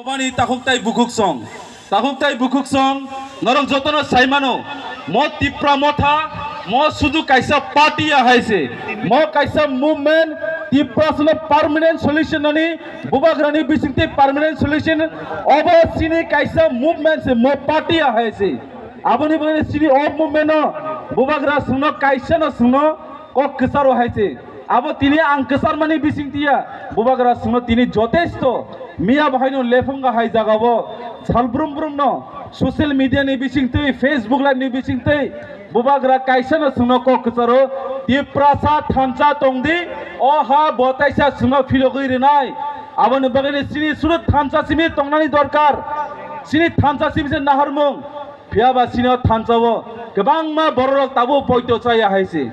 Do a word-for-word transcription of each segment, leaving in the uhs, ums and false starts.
Bani takhuk tai bukhuk song, takhuk tai bukhuk song, norok jotono saimano, mo Tipra Motha, mo sudu kaisa party ya hai se, mo kaisa movement, Tipra sono permanent solution nani, bubagrani bisingtwi permanent solution, obo sini kaisa movement se, mo party ya hai se. Aboni bagwi sini o movement no, bubagra songno kaisa no songno kok kwcharo hai se. Abo tini ang kwcharmani bising tiya, bubagra songno tini jotesto miya bahaino lephunga hai jagao salbrum brumno social media ni bising twi, Facebook live ni bising twi bubagra kaisa no songno kok kwcharo, Tiprasa thansa tongdi, o ha bo taisa songno philogwi rinai. Aboni bagwi sini suru thansa simi tongnani dorkar, sini thansa simi se naharmung, phiyaba sini o thansao kwbangma bororok tabuk poito chaya hai se.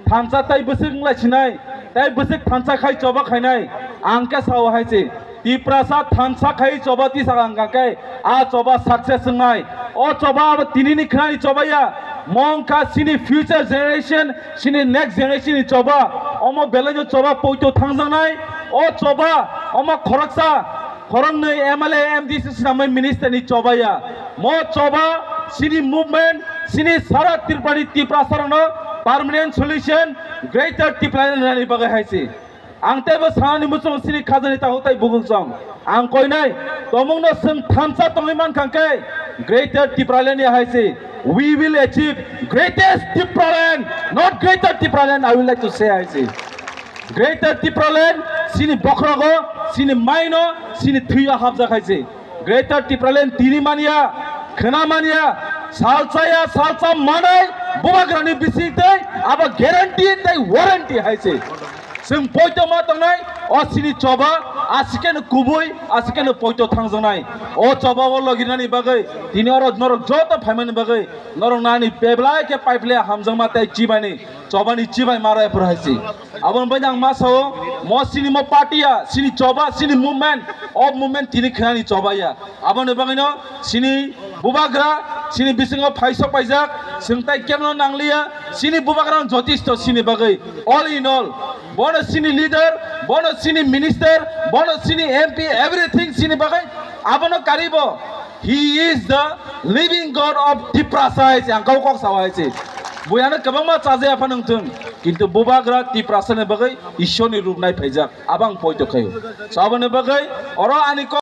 Thansa tai bwswk wngla sinai, tai bwswk thansa khai choba khainai, ang khe sao hai se. Tiprasa thansa khai choba tisa ang kha khe, a choba success wngnai. O choba abo tinini khnani choba ya, mong kha sini future generation, sini next generation ni choba. Omo belai no choba poito thangjaknai. O choba, omo khoroksa, khoroknwi M L A, M D C swnamwi minister ni choba ya. Mo choba, sini movement, sini sara Tripura ni Tiprasa rokno permanent solution, Greater Tipraland nani bagwi hai se. Ang teibo sanani muchung sini khajani takhuk tai bukhuk song. Ang koinai, tomungno swng thansa tongwi mankha khe, Greater Tipraland ya hai se. We will achieve greatest Tipraland, not Greater Tipraland, I would like to say hai se. Greater Tipraland, sini bokhrogo, sini maino, sini thwio hapjak hai se. Greater Tipraland tini manya, khwna manya, salsa ya, salsa manai, bubagrani bising tei, abo guarantee tei warranty hai se. Chwng poito ma tongnai, o sini choba, asikeno kubui, asikeno poito thangjaknai. O choba o loginani bagwi, tini oro norok joto phaimani bagwi, norok nani peblai khe paiple hamjakma tei chibani, chobani chibai marai phuru hai se. Aboni bagwi ang ma sao, mo sini mo party ya, sini choba, sini movement, o movement tini khnani choba ya. Aboni bagwino sini bubagra, sini bisingo phaisok paijak, chwng tai kemno nangliya, sini bubagra jotisto sini bagwi, all in all. Bono sini leader, bono sini minister, bono sini M P, everything sini bagwi, abono karibo. He is the living God of Tiprasa hai se, ang kok kok sao hai se. Buiano kwbangma chajaya phano wngthung, kintu bubagra Tiprasa ni bagwi Ishwar ni rup nai phaijak, abang poito khaio. So aboni bagwi oro ani kok